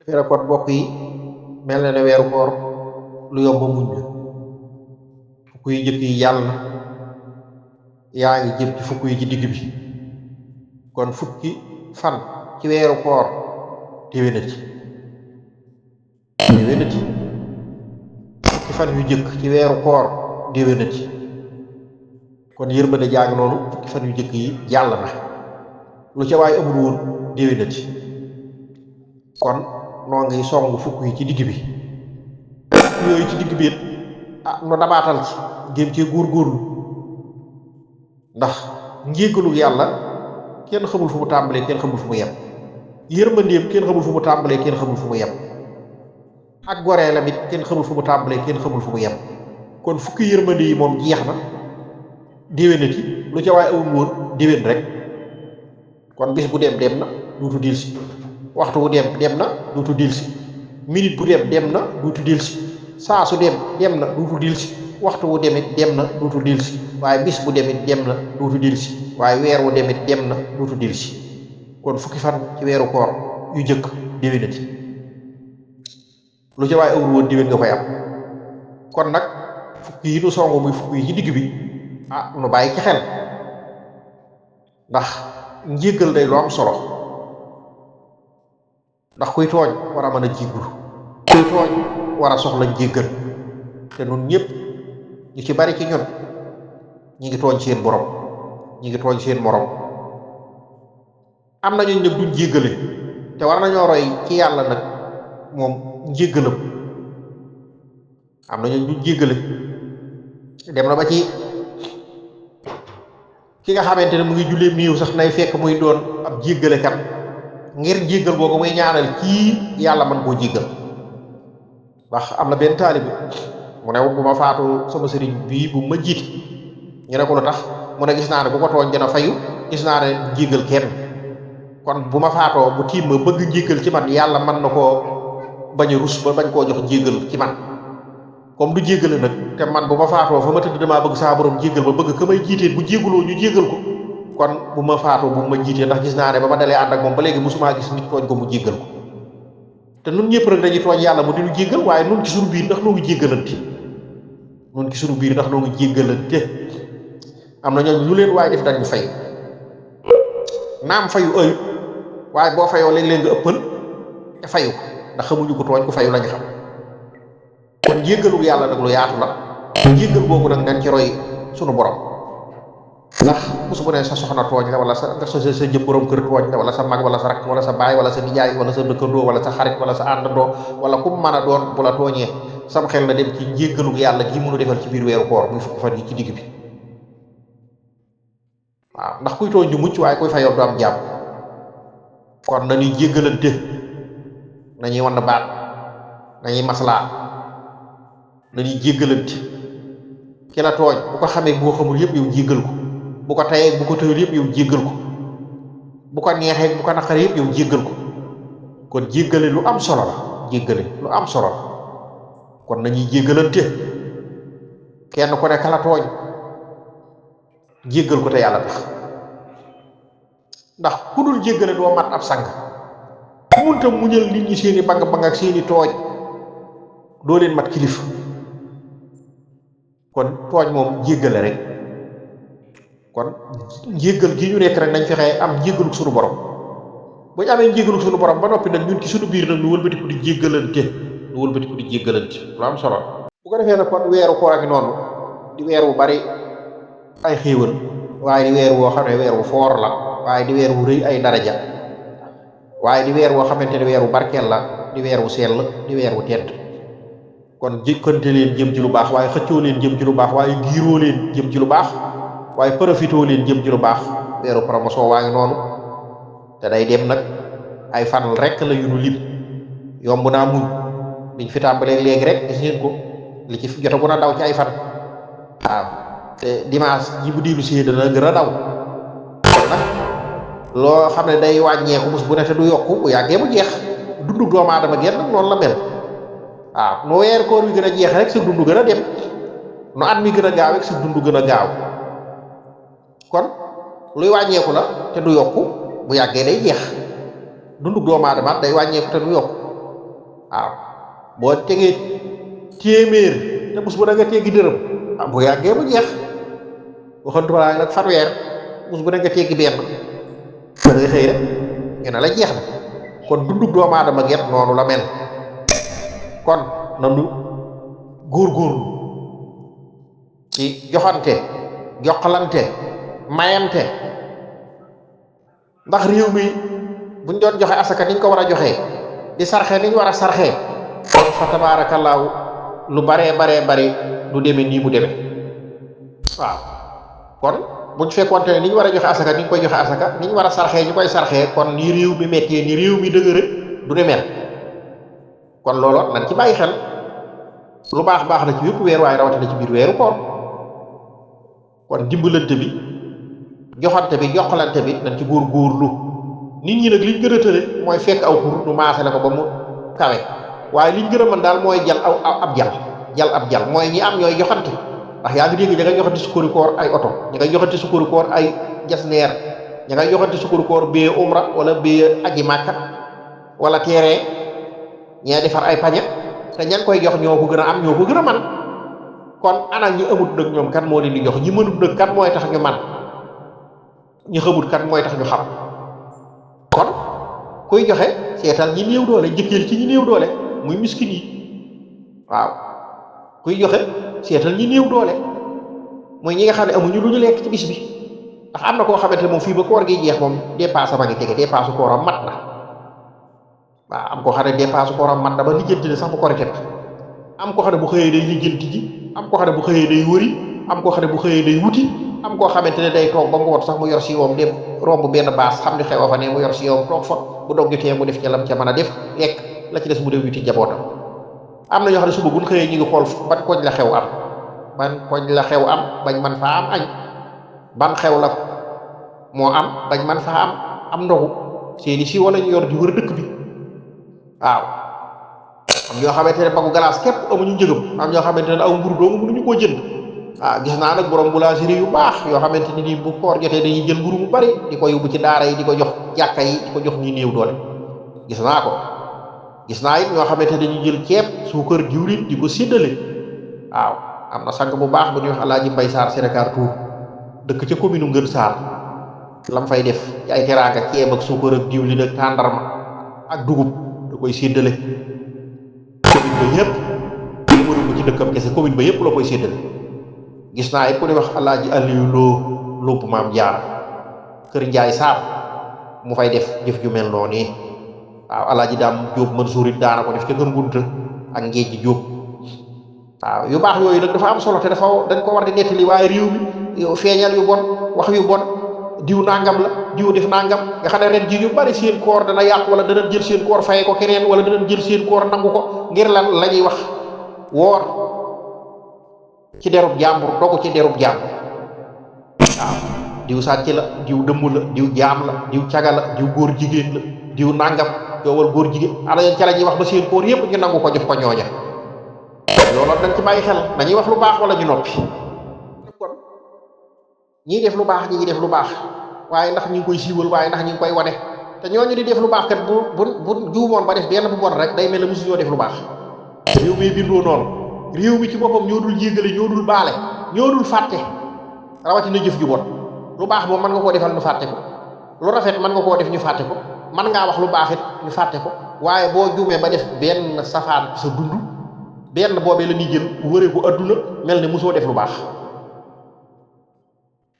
weeru koor bokk yi mel na ne weeru koor lu yomb muñ la. fukk yu njëkk yi yàlla na yaa ngi jëm ci fukk yi ci digg bi, kon fukki fan ci weeru koor déwénati déwénati fukki fan yu njëkk ci weeru koor déwénati kon yërmande jàng noonu fukki fan yu njëkk yi jàll na lu ca waay amul woon déwénati kon noo ngi song fukk yi ci digg bi. fukk yooyu ci digg bi it nu dabaatal ci jéem cee góorgóorlu ndax njéggalu yàlla kenn xamul fu mu tàmbalee kenn xamul fu mu yem, yërmandeem kenn xamul fu mu tàmbalee kenn xamul fu mu yem, ak goreelam it kenn xamul fu mu tàmbalee kenn xamul fu mu yem. kon fukki yërmande yi moom jeex na déwénati lu ca waay amul woon déwén rek. kon bis bu dem dem na duutu dilsi, waxtu bu dem na duutu dilsi, minute bu dem na duutu dilsi, saa su dem na duutu dilsi, waxtu wu demit dem na duutu dilsi, waaye bis bu demit dem na duutu dilsi, waaye weer wu demit dem na duutu dilsi. kon fukki fan ci weeru koor yu jëkk déwénati lu ca waaye awul woon déwén nga koy am. kon nag fukki yi nu songu muy fukki yi ci digg bi nu bàyyi ci xel ndax njéggal day lu am solo. ndax kuy tooñ war a mën a jéggalu, kuy tooñ war a soxla njéggal, te nun ñëpp ñu ci bari ci ñun ñi ngi tooñ seen borom, ñi ngi tooñ seen morom. am na ñooñ nag duñ jéggale te war nañoo roy ci yàlla nag moom njéggalam. am na ñooñ duñ jéggale dem na ba ci ki nga xamante ne mu ngi jullee néew sax nay fekk muy doon ab jéggalekat ngir jéggal boobu muy ñaanal kii yàlla mën koo jéggal. ndax am na benn taalibi mu ne bu ma faatu sama sëriñ bii bu ma jiite ñu ne ko lu tax mu ne gis naa ne bu ko tooñ dina fayu, gis naa ne jéggal kenn, kon bu ma faatoo bu tiim ma bëgg jéggal ci man yàlla mën na koo bañ a rus ba bañ koo jox jéggal ci man. comme du jéggale nag te man bu ma faatoo fa ma tëdd damaa bëgg saa borom jéggal ba bëgg ka may jiitee bu jéggaloo ñu jéggal ko, kon bu ma faatoo bu ma jiitee ndax gis naa ne ba ma dalee ànd ak moom ba léegi mosumaa gis nit tooñ ko mu jéggal ko. te nun ñëpp rek dañuy tooñ yàlla mu di ñu jéggal, waaye nun ci suñu biir ndax noo ngi jéggalante, nun ci suñu biir ndax noo ngi jéggalante. am na ñooñu lu leen waaye def dañu fay naam fayu ayut, waaye boo fayoo léeg-léeg nga ëppal te fayu ko ndax xamuñu ko tooñ ko fayu lañu xam. kon jéggalu yàlla nag lu yaatu la, jéggal boobu nag nañ ci roy sunu borom. ndax su bu ne sa soxna tooñ la wala sa jëm borom kër tooñ la wala sa mag wala sa rak wala sa baay wala sa nijaay wala sa dëkkandoo wala sa xarit wala sa àndandoo wala ku mën a doon bu la tooñee sam xel na dem ci njéggalu yàlla gi mënu defal ci biir weeru koor muy fukki fan yi ci digg bi. waaw ndax kuy tooñ du mucc, waaye kuy fayoon du am jàmm. kon nañuy jéggalante, nañuy wan baat, nañuy maslaa, nañuy jéggalante. ki la tooñ bu ko xamee bu ko xamul yëpp yow jéggal ko, bu ko tayee bu ko tëyul yëpp yow jéggal ko, bu ko neexee bu ko naqaree yëpp yow jéggal ko. kon jéggale lu am solo la, jéggale lu am solo la. kon nañuy jéggalante, kenn ku nekk la tooñ jéggal ko te yàlla tax. ndax ku dul jéggale doo mat ab sang. ku munta muñal nit ñi seeni bang bang ak seeni tooñ doo leen mat kilifa. kon tooñ moom jéggale rek. kon njéggal gi ñu nekk rek nañ fexe am njéggaluk suñu borom. bu ñu amee njéggaluk suñu borom ba noppi nag ñun ci suñu biir nag nu wëlbatiku di jéggalante, nu wëlbatiku di jéggalante lu am solo. bu ko defee nag kon weeru koor ak noonu di weer wu bari ay xéewal, waaye di weer woo xam ne weer wu foor la, waaye di weer wu rëy ay daraja, waaye di weer woo xamante ne weer wu barkeel la, di weer wu sell, di weer wu tedd. kon jëkkante leen jëm ci lu baax, waaye xëccoo leen jëm ci lu baax, waaye giiroo leen jëm ci lu baax, waaye profitoo leen jëm ci lu baax. weeru promotion waa ngi noonu te day dem nag ay fan rek la yu nu lim, yomb naa muñ. biñ fi tàmbalee léegi rek gis ngeen ko li ci jotagu na daw ci ay fan. waaw te dimanche ji bu diilu si dana gën a daw. kon nag loo xam ne day wàññeeku mus bu ne te du yokku bu yàggee mu jeex. dundu doomu aadama genn nag noonu la mel. waaw nu weer koor wi gën a jeex rek sa dund gën a dem, nu at mi gën a gaaw rek sa dund gën a gaaw. kon luy wàññeeku la te du yokku bu yàggee day jeex. dundu doomu aadama day wàññeeku te du yokku waaw boo tegee téeméer te bés bu da nga teggi dërëm bu yàggee mu jeex waxantuma nag fanweer bés bu da nga teggi benn da ngay xëy rek ñu ne la jeex na kon dundug doomu aadama get noonu la mel kon nanu góorgóorlu ci joxante jokkalante mayante ndax réew mi buñ doon joxe asaka niñ ko war a joxee di sarxe niñ war a sarxee kon fa tabaarakallaahu lu baree bari du demee nii mu demee waaw kon buñ fekkoonte ne ni ñu war a joxe asaka ni ñu koy joxe asaka ni ñu war a sarxee ñu koy sarxee kon ni réew mi méttee ni réew mi dëgëre du demee kon loolu nañ ci bàyyi xel lu baax na ci yëpp weer waaye rawatina ci biir weeru koor kon dimbalante bi joxante bi jokkalante bi nañ ci góorgóorlu nit ñi nag liñ gën a tële mooy fekk aw xur nu maasale ko ba mu kawe waaye liñ gën a mën daal mooy jal ab jal mooy ñi am ñooy joxante ndax yaa ngi dégg ña ngay joxante sukkaru koor ay oto ña ngay joxante sukkaru koor ay jasneer ña ngay joxante sukkaru koor bee umra wala bee aji màkka wala teeree ñee defar ay pañe te ñan koy jox ñoo ko gën a am ñoo ko gën a man kon ana ñi amut nag ñoom kan moo leen di jox ñi mënut nag kan mooy tax ñu man ñi xamut kan mooy tax ñu xam kon kuy joxe seetal ñi néew doole njëkkeel ci ñi néew doole muy miskin yi waaw kuy joxe seetal ñi néew doole mooy ñi nga xam ne amuñu lu ñu lekk ci bis bi ndax am na koo xamante ne moom fii ba koor gi jeex moom dépasse ba ngi tege dépasse kooram mat na waaw am koo xam ne dépasse kooram mat na ba lijjanti ne sax bu korite ba am koo xam ne bu xëyee day lijjanti ji am koo xam ne bu xëyee day wëri am koo xam ne bu xëyee day wuti am koo xamante ne day toog ba ngoon sax mu yor si yoom dem romb benn baas xam ne xew a fa ne mu yor si yoom toog fa bu dog jotee mu def ca lam ca mën a def lekk la ci des mu dem wuti njabootam am na ñoo xam ne suba bu ñu xëyee ñu ngi xool ban koñ la xew am bañ man faa am añ ban xew la moo am bañ man faa am ndogu seeni si wala ñu yor di wër dëkk bi waaw am ñoo xamante ne bagu galaas képp amuñu njëgam am ñoo xamante ne aw mburu doomu mënuñu koo jënd gis naa nag borom boulangerie yu baax yoo xamante ni nii bu koor jotee dañuy jël mburu mu bari di ko yóbbu ci daara yi di ko jox jàkka yi di ko jox ñi néew doole gis naa ko gis naa it ñoo xamante ne dañuy jël ceeb suukar diwlin di ko séddale waaw am na sang bu baax bu ñuy wax Alaaji Mbay Saar Sénégal Tour dëkk ca commune Ngën Saar lam fay def ci ay teraanga ceeb ak suukar ak diwlin ak tàndarma ak dugub da koy séddale commune ba yëpp wëru ko ci dëkkam kese commune ba yëpp la koy séddale gis naa it ku ne wax Alaaji Aliyu Loo lomp maam Jaara kër Njaay Saam mu fay def jëf ju mel noonu waaw Alaaji Daam Jóob Mansuur it daana ko def ca Ngën Gunta ak Ngeej ji Jóob waaw yu baax yooyu nag dafa am solo te dañ ko war di nettali waaye réew mi feeñal yu bon wax yu bon diw nangam la diw def nangam nga xam ne ren ji ñu bari seen koor dana yàqu wala dana jël seen koor faye ko keneen wala dana jël seen koor nangu ko ngir lan la ñuy wax woor ci derub jàmbur dogu ci derub jàmbur waaw diw sàcc la diw dëmm la diw jaam la diw caga la diw góor jigéen la diw nangam yoowal góor jigéen ana yeen ca la ñuy wax ba seen koor yépp ñu nangu ko jox ko ñooña loolu dañ ci bàyyi xel dañuy wax lu baax wala ñu noppi kon ñii def lu baax ñi ngi def lu baax waaye ndax ñu ngi koy siiwal waaye ndax ñu ngi koy wane te ñooñu di def lu baax kat bu juumoon ba def benn bu bon rek day mel ne mosu ñoo def lu baax réew mi bindoo noonu réew mi ci boppam ñoo dul jéggale ñoo dul baale ñoo dul fàtte rawatina jëf ju bon lu baax moom mën nga koo defal ñu fàtte ko lu rafet mën nga koo def ñu fàtte ko mën ngaa wax lu baax it ñu fàtte ko waaye boo juumee ba def benn safaan sa dund benn boobee la ñuy jël wëree ko adduna mel ne mosoo def lu baax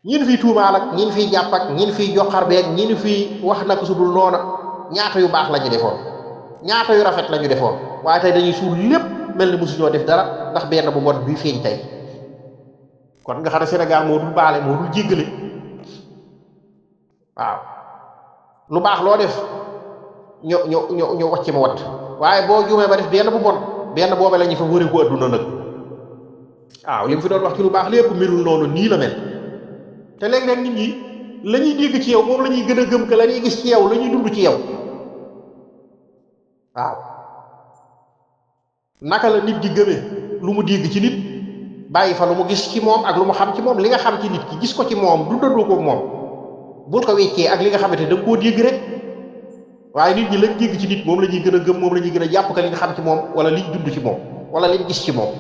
ñin fiy tuumaal ak ñin fiy jàpp ak ñin fiy joxar beeg ñin fiy wax naka su dul noona ñaata yu baax la ñu defoon ñaata yu rafet la ñu defoon waaye tey dañuy suul lépp mel ni mosuñoo def dara ndax benn bu bon bii feeñ tey kon nga xam ne Sénégal moo dul baale moo dul jéggale waaw lu baax loo def ñu wàcc ma wat waaye boo juumee ba def benn bu bon benn boobe la ñu fa wëri ko adduna nag waaw li mu fi doon wax ci lu baax lépp mirul noonu nii la mel te léeg-léeg nit ñi la ñuy dégg ci yow moom la ñuy gën a gëm que la ñuy gis ci yow la ñuy dund ci yow waaw naka la nit di gëmee lu mu dégg ci nit bàyyi fa lu mu gis ci moom ak lu mu xam ci moom li nga xam ci nit ki gis ko ci moom dundandoo ko moom bul ko weccee ak li nga xamante da nga koo dégg rek waaye nit ñi lañ dégg ci nit moom la ñuy gën a gëm moom la ñuy gën a jàpp ka li nga xam ci moom wala liñ dund ci moom wala liñ gis ci moom.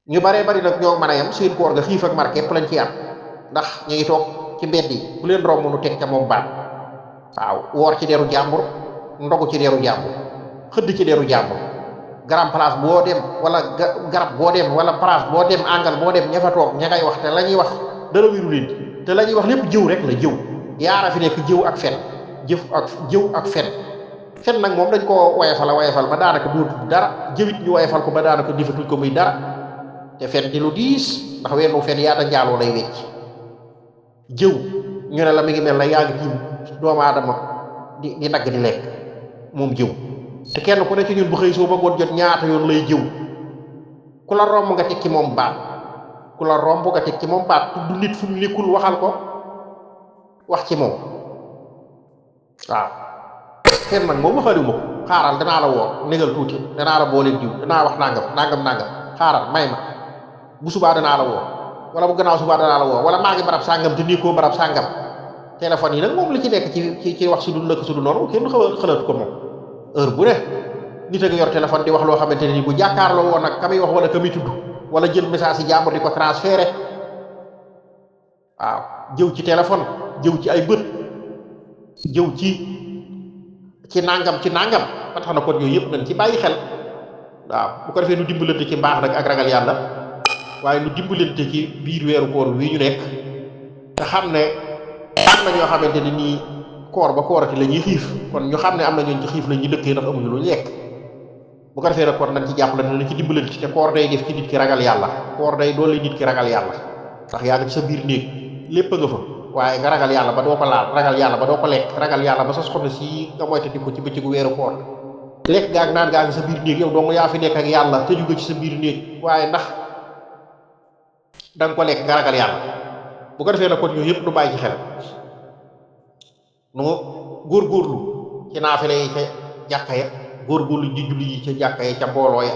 ñu baree bari nag ñoo mën a yem seen koor nga xiif ak mar képp lañ ci am ndax ñu ngi toog ci mbedd yi bu leen romb nu teg ca moom baat waaw woor ci deru jàmbur ndogu ci deru jàmbur xëdd ci deru jàmbur garam place boo dem wala garab boo dem wala place boo dem àngal boo dem ña fa toog ña ngay wax te la ñuy wax dara wiru leen te la ñuy wax lépp jëw rek la jëw yaara fi nekk jëw ak fen jëw ak fen nag moom dañ ko wayefal ba daanaka dootul dara jëwit ñu wayefal ko ba daanaka difatuñ ko muy dara te fen di lu diis ndax wenn wu fen yaata njaaloo lay wecc jëw ñu ne la mi ngi mel na yaa ngi tiim doomu aadama di dagg di lekk moom jëw te kenn ku ne ci ñun bu xëy soo ba ngoon jot ñaata yoon lay jëw ku la romb nga teg ci moom baat ku la romb nga teg ci moom baat tudd nit fu mu nekkul waxal ko wax ci moom waaw fen nag moom waxaliwuma ko xaaral danaa la woo négal tuuti danaa la booleeg diw danaa wax nangam xaaral may ma bu subaa danaa la woo wala bu gannaaw subaa danaa la woo wala maa ngi barab sàngam te nii koo barab sàngam téléphone yi nag moom li ci nekk ci wax su dul nëkk su dul noonu kenn xalaatu ko moom heure bu ne nit a ngi yor téléphone di wax loo xamante ne ni bu jàkkaarloo woon nag ka muy wax wala ka muy tudd wala jël message yi jàmbur di ko transféré waaw jëw ci téléphone jëw ci ay bët jëw ci nangam ba tax na kon yooyu yëpp nañ ci bàyyi xel waaw bu ko defee nu dimbalante ci mbaax nag ak ragal yàlla waaye nu dimbalante ci biir weeru koor wi ñu nekk te xam ne am na ñoo xamante ne nii koor ba koorati la ñuy xiif kon ñu xam ne am na ñooñ ci xiif la ñuy dëkkee ndax amuñu lu lekk bu ko defee nag kon nañ ci jàpp la ci dimbalante te koor day def ci nit ki ragal yàlla koor day dolli nit ki ragal yàlla ndax yaa ngi ci sa biir néeg lépp nga fa waaye nga ragal yàlla ba doo ko laal ragal yàlla ba doo ko lekk ragal yàlla ba sa soxna si nga moytandi ko ci bëccëgu weeru koor lekk gaag naan gaa ngi sa biir néeg yow dong yaa fi nekk ak yàlla tëju nga ci sa biir néeg waaye ndax da nga ko lekk nga ragal yàlla bu ko defee nag kon yooyu yëpp nu bàyyi ci xel nu góorgóorlu ci naafile yi ca jàkka ya góorgóorlu ci julli yi ca jàkka ya ca mbooloo ya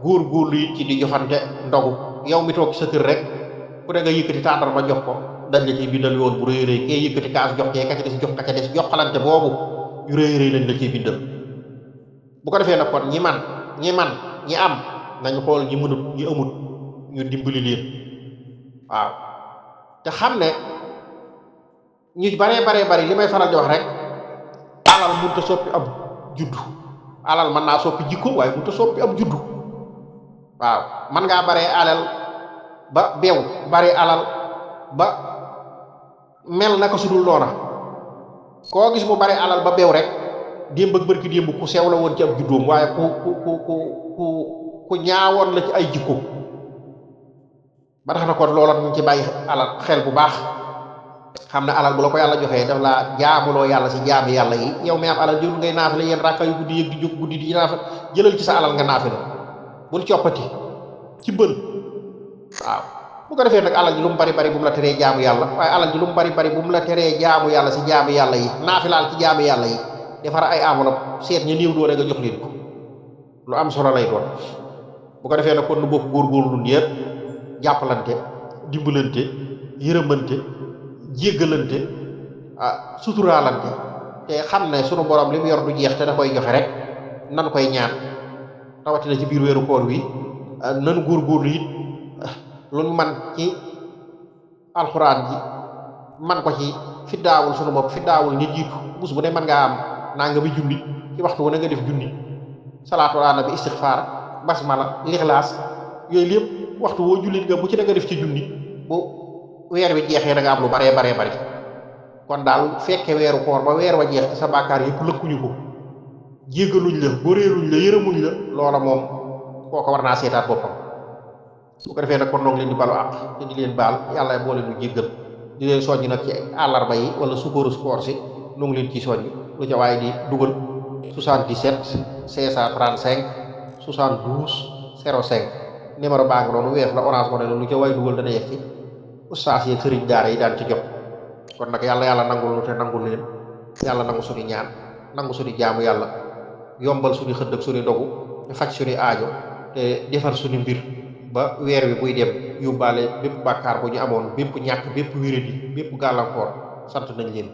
góorgóorlu it ci di joxante ndogu yow mi toog sa kër rek ku ne nga yëkkati tàndar ba jox ko dañ la ciy bindal yoon bu rëy rëy kee yëkkati kaas jox kee ka ca des jox ka ca des joxalante boobu yu rëy rëy lañ la ciy bindal bu ko defee nag kon ñi am nañu xool ñi mënut ñi amut ñu dimbali leen waaw te xam ne ñu baree li may faral di wax rek alal mënut a soppi ab juddu alal mën naa soppi jikko waaye mënut a soppi ab juddu waaw mën ngaa baree alal ba beew bare alal ba mel naka su dul noona koo gis mu bare alal ba beew rek démb ak bërki démb ku sew la woon ci ab juddoom waaye ku ñaawoon la ci ay jikko ba tax na kon loola ñu ci bàyyi alal xel bu baax xam ne alal bu la ko yàlla joxee daf laa jaamuloo yàlla si jaami yàlla yi yow mi am alal jël ngay naafile yéen rakka yu guddi yëg di jóg guddi di naafile jëlal ci sa alal nga naafile bul coppati ci bën waaw bu ko defee nag alal ji lu mu bari bu mu la teree jaamu yàlla waaye alal ji lu mu bari bu mu la teree jaamu yàlla si jaami yàlla yi naafilaal ci jaami yàlla yi defar ay enveloppe seet ña néew doole nga jox leen ko lu am solo lay doon bu ko defee nag kon nu bokk góorgóorlu ñëpp jàppalante dimbalante yërëmante jéggalante suturaalante te xam ne sunu borom li mu yor du jeex te da koy joxe rek nan koy ñaan rawatina ci biir weeru koor wi nanu góorgóorlu it lu man ci alxuraan ji man ko ci fiddaawul sunu bopp fiddaawul nit jiitu bus bu ne mën ngaa am nangami junni ci waxtu wu ne nga def junni salaatu ala nabi istixfaar basmala lixlaas yooyu lépp waxtu woo jullit nga bu ci da nga def ci junni bu weer wi jeexee da nga am lu baree bari kon daal fekke weeru koor ba weer wa jeex ci sa bàkkaar yëpp lëkkuñu ko jéggaluñ la góoreeluñ la yërëmuñ la loola moom kooko war naa seetaat boppam su ko defee nag kon noonu leen di balu àq te di leen baal yàlla boole nu jéggal di leen soññ nag ci àllarba yi wala sukóoru koor si nu ngi leen ci soññ lu ca waaye di dugal 77 535 72 05 numéro baa ngi noonu weef la orange mo ne lu ca waay dugal dana yegg ci ustaas yi sëriñ daara yi daan ci jot kon nag yàlla nangul nu te nangul leen yàlla nangu suñu ñaan nangu suñu jaamu yàlla yombal suñu xëdd ak suñu dogu te faj suñu aajo te defar suñu mbir ba weer wi buy dem yóbbaale bépp bàkkaar bu ñu amoon bépp ñàkk bépp wéradi bépp gàllankoor sant nañ leen